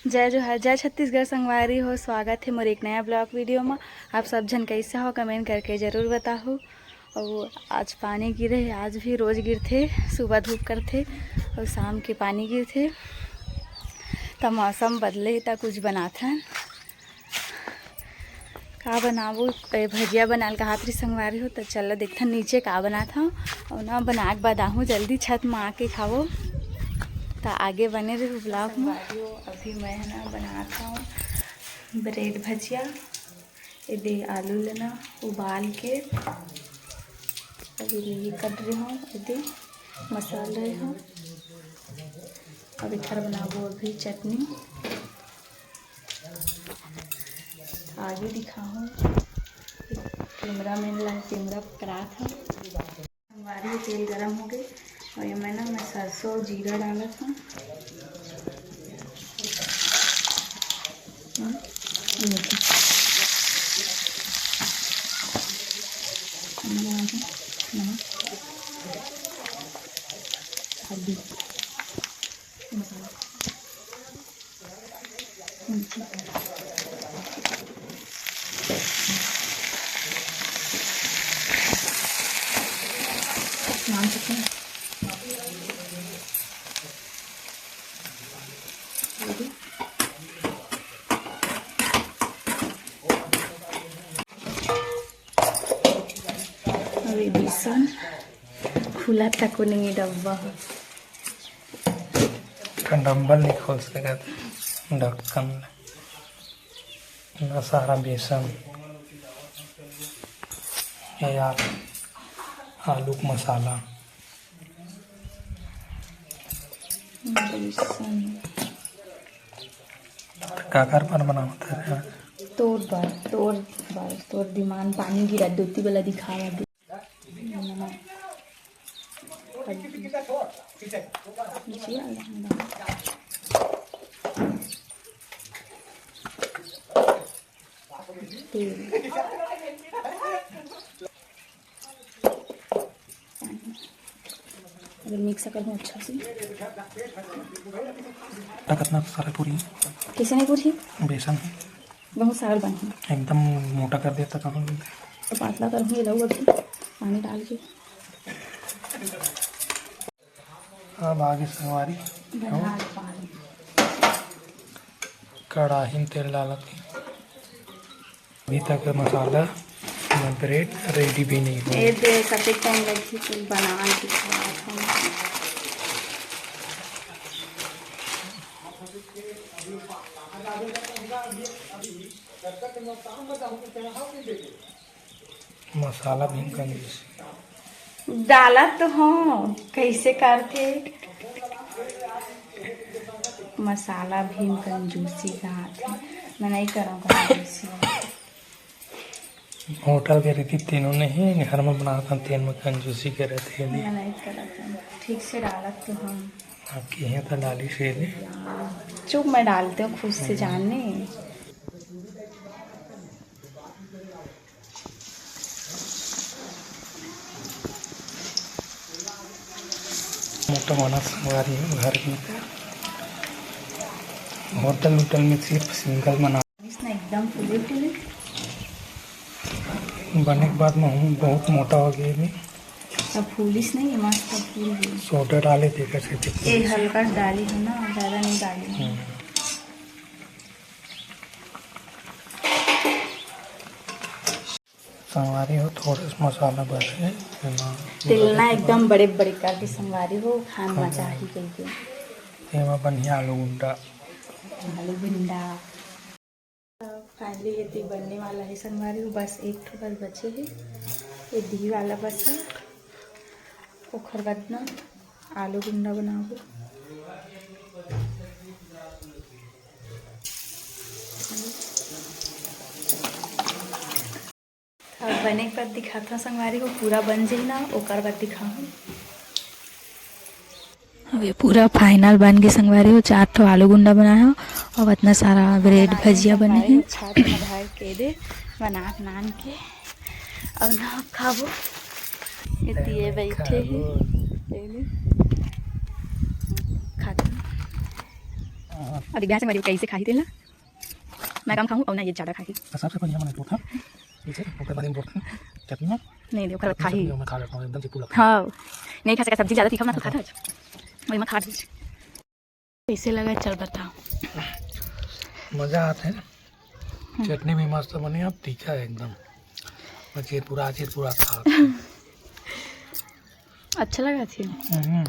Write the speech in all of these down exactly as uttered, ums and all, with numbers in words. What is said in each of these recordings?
जय जोहार, जय छत्तीसगढ़ संगवारी हो, स्वागत हे मोर एक नया vlog video म। आप सब झन कैसे हो, comment करके जरूर बताहू। अउ आज पानी गिरे हे, आज भी रोज गिरथे, सुबह धूप करथे अउ शाम के पानी गिरथे, त मौसम बदले हे, त कुछ बनाथन। का बनाबो? ए, भजिया बनाल कहात रही संगवारी हो, त चल देखथन नीचे का बनात हव, अउ ना बना के बाद आहूँ जल्दी छत म आके खाबो। त आगे बने रहो vlog म। संगवारी हो, अभी मैं ना बनात हव bread भजिया। एदे आलू ल ना उबाल के अभी ये कट रहे हो, एदे मसाला रहे हो। अब एखर बनाबो अभी चटनी। आगे दिखाहूँ, cameraman ला camera पकड़ात हूँ। संगवारी, तेल गरम हो गए अउ एमा ना मैं सरसों अउ जीरा डालत हूँ। हम्म, ये देखो। नमक, हल्दी, मसाला। अभी बेसन खुला तको नहीं डब्बा हो। डब्बा नहीं खोल सकत ढक्कन ले। ना सारा बेसन, ये यार आलू के मसाला। बेसन। काकर बर बनावत हरे? तोर बर, तोर बर, तोर दिमाग पानी गिरा दूती वाला दिखावा दे। अगर mix कर दूँ अच्छा से। कतना सारा पूरी? कैसे नहीं पूरी? बेसन। बहुत सारा बनी। एकदम मोटा कर देता कहाँ? तो पातला कर हूँ, ये लो अभी पानी डाल के। अब आगे संगवारी। कढ़ाही में तेल डालत हे। अभी तक मसाला, bread ready भी नहीं हुआ। ये दे, कतेक time लगही, तो बना के दिखात हूँ। मसाला भीम कंजूसी। डालत तो हो, कैसे करथे? मसाला भीम कंजूसी कहाथे, मैं नहीं करव कंजूसी। होटल के रीति तेनो नहीं, घर में बनात हन, तेन में कंजूसी करत हे। मैं नहीं करत हन, ठीक से डालत तो हन। आपकी यहाँ तो डाली से ले। चुप, मैं डालते हूँ खुद से, जाने। मोटा वाला संगवारी हो घर में। होटल उटल में सिर्फ single बना। इसने एकदम फूले फूले। बने के बाद में हूँ बहुत मोटा हो गया भी। अब फूलिस नहीं है, मस्त फूल गई। सोडा डाले थे कैसे थे? ये हल्का डाली है ना, ज़्यादा नहीं डाली है। हम्म। संगवारी हो, थोड़ा सा मसाला बस है, एमा तेल ना एकदम बड़े बड़े करके संगवारी हो, खान हाँ। मजा ही गई के। एमा बढ़िया आलू गुंडा। आलू गुंडा। Finally ये ती बनने वाला है संगवारी हो, बस एक ठो बस बचे है, ये दी वाला बस है। ओखर बाद ना आलू गुंडा बनाबो। अब बने के बाद दिखाथव संगवारी हो, पूरा बन जाही ना, ओकर बाद दिखाहूँ। अब ये पूरा final बन के संगवारी हो, चार ठो आलू गुंडा बनाए हो और इतना सारा bread भजिया बने हे। छात में धर के दे बना के नान के और ना खाबो। ये दिए बैठे हैं, खाते हैं। अभी गैस में कैसे खाही तेला, मैं कम खाहूँ और ना ये ज़्यादा खाही। तो सबसे पहले हमने बोथन, पीछे ओकर बाद में बोथन चटनी में। नहीं दे, ओकर बाद खाही। चटनी में खा लेता हूँ, एकदम चिपकू लगता है। हाँ, नहीं खा सका, सब्जी ज़्यादा तीखा ना तो खाता है। वही मैं खा लीजिए। कैसे लगा, चल बता। मज़ा आता है। चटनी भी मस्त बने, अब तीखा है एकदम। बस ये पूरा, आज ये पूरा खा। अच्छा लगा थी। हम्म।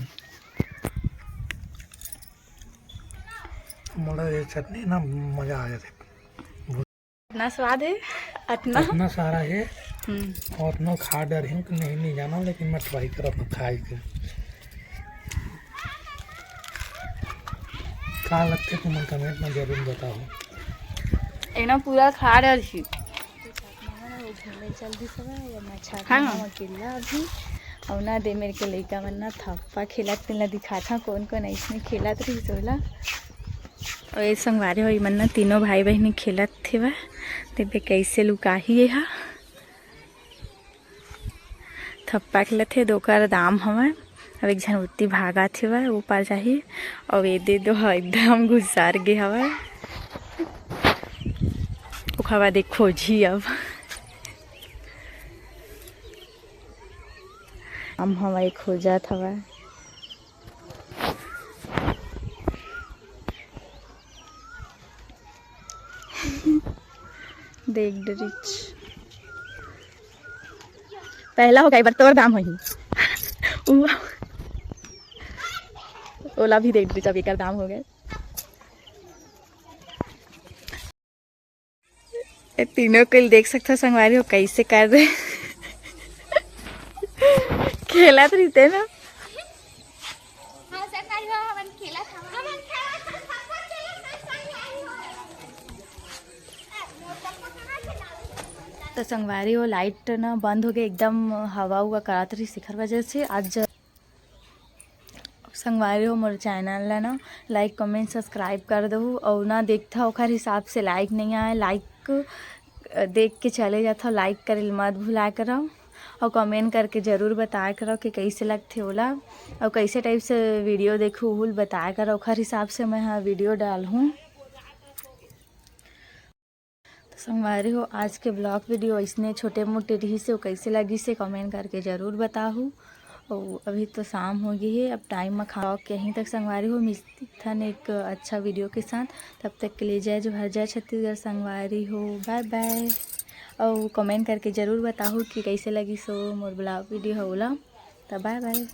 मोला ये चटनी ना मज़ा आ जाथे। इतना स्वाद है, इतना। इतना सारा है। हम्म। और इतना खा डर है कि नहीं, नहीं जाना, लेकिन मैं ट्राई करत हूँ खाए के। का लगथे तुमन कमेंट में जरूर बताओ। एना पूरा खा डर ही। घूमे चल दिस हवय, ये मैं छाती हाँ। में अकेला अभी। अउ ना दे मेरे के लइका मन ना थप्पा खेलत, तेला दिखाथा कौन कौन अइसने खेलत रहिस ओला। अउ ये संगवारी हो, मन ना तीनों भाई बहिनी खेलत हेवय। देखबे कैसे लुकाही ये हा। थप्पा खेलत हे, दोकर दाम हवय। अब एक झन उत्ती भागत हेवय, ओ पार जाही। अउ ए दे दो ह एकदम घुसार गे हवय। ओखर बाद एक खोजही अब। हम हवय खोजत हवय। देख डरिच। पहला हो गई, बर तोर दाम होही। उ-, ओला भी देख डरिच, अब एकर दाम हो गए। ये तीनों को देख सकते हो संगवारी हो कैसे कर रहे। खेलत रहिते ना। तो संगवारी हो, लाइट ना बंद हो गए, एकदम हवा हुआ करत रही, शिखर वजह से आज। संगवारी हो, मोर चैनल ला ना लाइक, कमेंट, सब्सक्राइब कर दहू। अउ ना देखथा ओखर हिसाब से लाइक नहीं आए, लाइक देख के चले जाथव, लाइक करे ल मत भुलाए करव। अउ कमेंट करके जरूर बताए करव कि कैसे लगथे ओला, अउ कैसे टाइप से वीडियो देखू, ओहू ल बताए करव। ओखर हिसाब से मैं हा वीडियो डालहूँ। तो संगवारी हो, आज के ब्लॉग वीडियो इसने छोटे मोटे रही से, कैसे लगी से कमेंट करके जरूर बताहू। और अभी तो शाम हो गई है, अब टाइम में खा के यहीं तक संगवारी हो। मिलथन एक अच्छा वीडियो के साथ, तब तक के लिए जय जोहार, जय छत्तीसगढ़ संगवारी हो, बाय बाय। और कमेंट करके जरूर बताहू कि कैसे लगी सो मोर ब्लॉग वीडियो होला। तो बाय बाय।